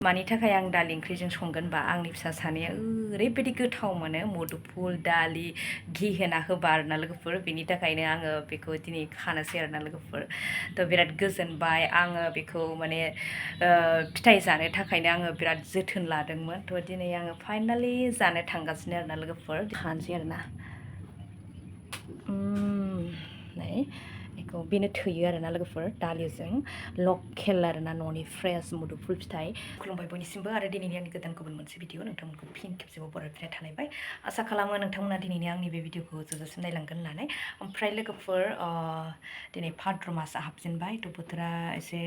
मानि थाखाय आं दालि ओंख्रिजों संगोन बा आंनि फिसा सानैया ओरैबायदि गोथाव मोनो मुदुफुल दालि घि होना होबा आरोना लोगोफोर बेनि थाखायनो आङो बेखौ दिनै खानोसै आरोना लोगोफोर थ' बिराद गोजोनबाय आङो बेखौ माने फिथाइ जानो थाखायनो आङो बिराद जोथोन लादोंमोन थ' दिनै आङो फाइनालि जानो थांगासिनो आरोना लोगोफोर खानोसै आरोना नै बेखौ बेनो थोयो आरोना लोगोफोर दालिजों लकेल आरोना न'नि फ्रेस मुदुफुल फिथाइ खुलुमबाय बयनिसिमबो आरो दिनैनि आंनि गोदान गुबुन मोनसे भिडिअ नोंथांमोनखौ फिन खेबसेबाव बरायफिननाय थालायबाय आसा खालामो नोंथांमोना दिनैनि आंनि बे भिडिअखौ जोबजासिम नायलांगोन होननानै ओमफ्राय लोगोफोर दिनै भाद्र मासआ हाबजेनबाय थ' बोथोरा एसे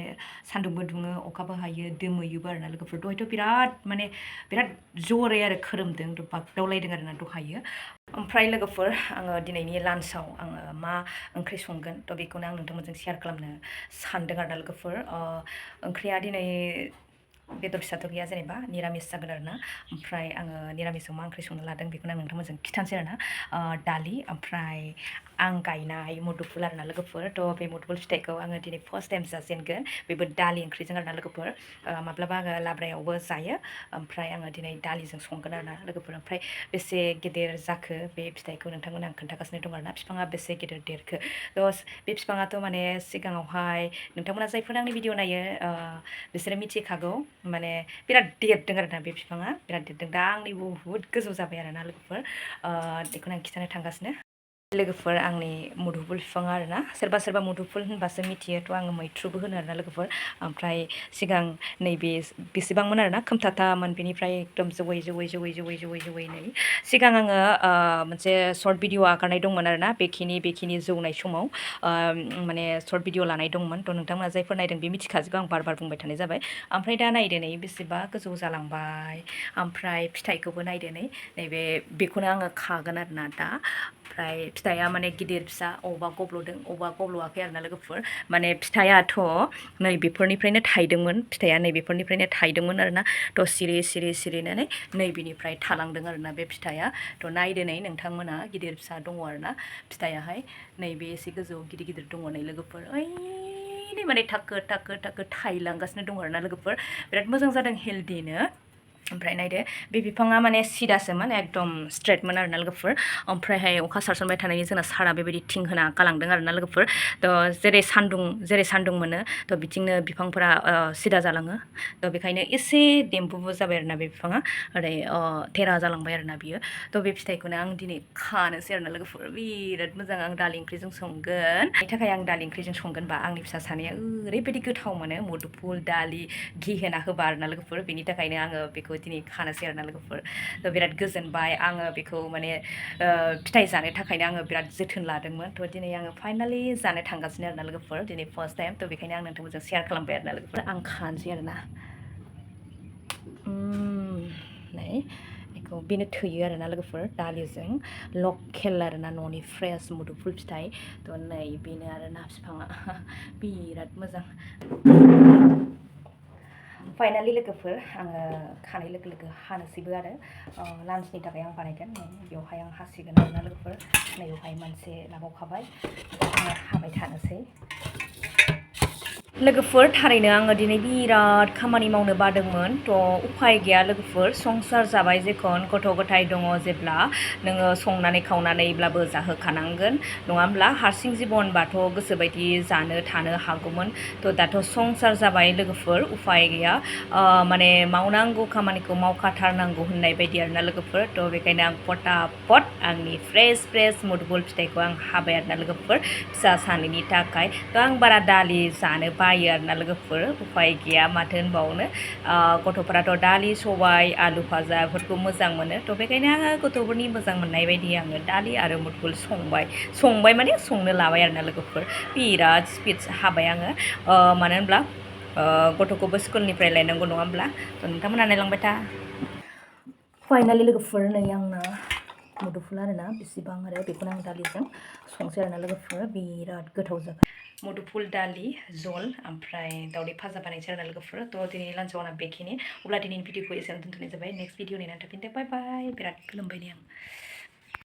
सान्दुंबो दुङो अखाबो हायो दोमैयोबो आरोना लोगोफोर दहायथ' बिराद जरै आरो खोरोमदों बागदावलायदों आरोना दहायो ओमफ्राय लोगोफोर आङो दिनैनि लान्चआव आङो मा ओंख्रि संगोन थ' बेखौनो आं नोंथांमोनजों शेयार खालामनो सानदों आरोना लोगोफोर ओंख्रिया दिनै बेदर फिसाथ' गैया जेनेबा निरामिस जागोन आरोना ओमफ्राय आङो निरामिसाव मा ओंख्रि संनो लादों बेखौनो आं नोंथांमोनजों खिथानोसै आरोना दालि ओमफ्राय आं गायनाय मुदुफुल आरोना लोगोफोर थ' बे मुदुफुल फिथाइखौ आङो दिनै फार्स्ट टाइम जाजेनगोन बेबो दालि ओंख्रिजों आरोना लोगोफोर माब्लाबा आङो लाब्रायावबो जायो ओमफ्राय आङो दिनै दालिजों संगोन आरोना लोगोफोर ओमफ्राय बेसे गेदेर जाखो बे फिथाइखौ नोंथांमोन आं खोन्थागासिनो दं आरोना बिफाङा बेसे गेदेर देरखो थ' बे बिफाङाथ' माने सिगाङावहाय नोंथांमोना जायफोर आंनि भिडिअ नायो बिसोरो मिथिखागौ माने बिराद देरदों आरोना बे बिफाङा बिराद देरदों दा आंनि बुहुत गोजौ जाबाय आरोना लोगोफोर बेखौनो आं खिथानो थांगासिनो लोगोफोर आंनि मुदुफुल बिफाङा आरोना सोरबा मुदुफुल होनबासो मिथियो थ' आङो मैथ्रुबो होनो आरोना लोगोफोर ओमफ्राय सिगां नैबे बेसेबांमोन आरोना खोमथाथामोन बेनिफ्राय एकदम जौयै नै सिगां आङो मोनसे सर्ट भिडिअ आगारनाय दंमोन आरोना बेखिनि जौनाय समाव माने सर्ट भिडिअ लानाय दंमोन थ' नोंथांमोना जायफोर नायदों बे मिथिखाजोबो आं बार बुंबाय थानाय जाबाय ओमफ्राय दा नायदो नै बेसेबा गोजौ जालांबाय ओमफ्राय फिथाइखौबो नायदो नैबे बेखौनो आङो खागोन आरोना दा ओमफ्राय फिथाइया माने गिदिर फिसा अबेबा गब्ल'दों अबेबा गब्ल'वाखै आरोना लोगोफोर माने फिथाइयाथ' नैबेफोरनिफ्रायनो थाइदोंमोन आरोना थ' सिरिनानै नैबेनिफ्राय थालांदों आरोना बे फिथाइया थ' नायदो नै नोंथांमोना गिदिर फिसा दङ आरोना फिथाइयाहाय नैबे एसे गोजौ गिदिर दङ नै लोगोफोर माने थाखो थाइलांगासिनो दङ आरोना लोगोफोर बिराद मोजां जादों हेल्दिनो ओमफ्राय नायदो बे बिफाङा माने सिदासोमोन एकदम स्ट्रेटमोन आरोना लोगोफोर ओमफ्रायहाय अखा सारसनबाय थानायनि जोंना सारा बेबायदि थिं होना गालांदों आरोना लोगोफोर थ' जेरै सान्दुं मोनो थ' बिथिंनो बिफांफोरा सिदा जालाङो थ' बेखायनो एसे देम्फुबो जाबाय आरोना बे बिफाङा ओरै थेरा जालांबाय आरोना बियो थ' बे फिथाइखौनो आं दिनै खानोसै आरोना लोगोफोर बिराद मोजां आं दालि ओंख्रिजों संगोन बेनि थाखाय आं दालि ओंख्रिजों संगोन बा आंनि फिसा सानैया ओरैबायदि गोथाव मोनो मुदुफुल दालि घि होना होबा आरोना लोगोफोर बेनि थाखायनो आङो बेखौ दिनै खानोसै आरोना लोगोफोर थ' बिराद गोजोनबाय आङो बेखौ माने फिथाइ जानो थाखायनो आङो बिराद जोथोन लादोंमोन थ' दिनै आङो फाइनालि जानो थांगासिनो आरोना लोगोफोर दिनै फार्स्ट टाइम थ' बेखायनो आं नोंथांमोनजों शेयार खालामबाय आरोना लोगोफोर आं खानोसै आरोना नै बेखौ बेनो थोयो आरोना लोगोफोर दालिजों लकेल आरोना न'नि फ्रेस मुदुफुल फिथाइ थ' नै बेनो आरोना बिफाङा बिराद मोजां फाइनालि लोगोफोर आङो खानाय लोगो हानोसैबो आरो लान्चनि थाखाय आं बानायगोन बेवहाय आं हासिगोन आरोना लोगोफोर नैबेवहाय मोनसे लाबावखाबाय आङो हाबाय थानोसै लोगोफोर थारैनो आङो दिनै बिराद खामानि मावनो बादोंमोन थ' उफाय गैया लोगोफोर संसार जाबाय जेखन गथ' गथाय दङ जेब्ला नोङो संनानै खावनानैब्लाबो जाहोखानांगोन नङा होमब्ला हारसिं जिबनबाथ' गोसोबायदि जानो थानो हागौमोन थ' दाथ' संसार जाबाय लोगोफोर उफाय गैया माने मावनांगौ खामानिखौ मावखाथारनांगौ होननाय बायदि आरोना लोगोफोर थ' बेखायनो आं फटाफट आंनि फ्रेस मुदुफुल फिथाइखौ आं हाबाय आरोना लोगोफोर फिसा सानैनि थाखाय थ' आं बारा दालि जानो बायो आरोना लोगोफोर उफाय गैया माथो होनबावनो गथ'फोराथ' दालि सबाय आलु भाजा बेफोरखौ मोजां मोनो थ' बेखायनो आङो गथ'फोरनि मोजां मोननाय बायदि आङो दालि आरो मुदुफुल संबाय माने संनो लाबाय आरोना लोगोफोर बिराद स्पिड हाबाय आङो मानो होनब्ला गथ'खौबो स्कुलनिफ्राय लायनांगौ नङा होमब्ला थ' नोंथांमोना नायलांबाय था फाइनालि लोगोफोर नै आंना मुदुफुल आरोना बेसेबां आरो बेखौनो आं दालिजों संसै आरोना लोगोफोर बिराद गोथाव जाबाय मुदुफुल दालि जल ओमफ्राय दावदै भाजा बानायसै आरोना लोगोफोर थ' दिनै लान्चआव आंना बेखिनि अब्ला दिनैनि भिडिअखौ एसेयावनो दोनथ'नाय जाबाय नेक्स्ट भिडिअ नेनानै थाफिनदो बाय बिराद गोलोमबाय नै आं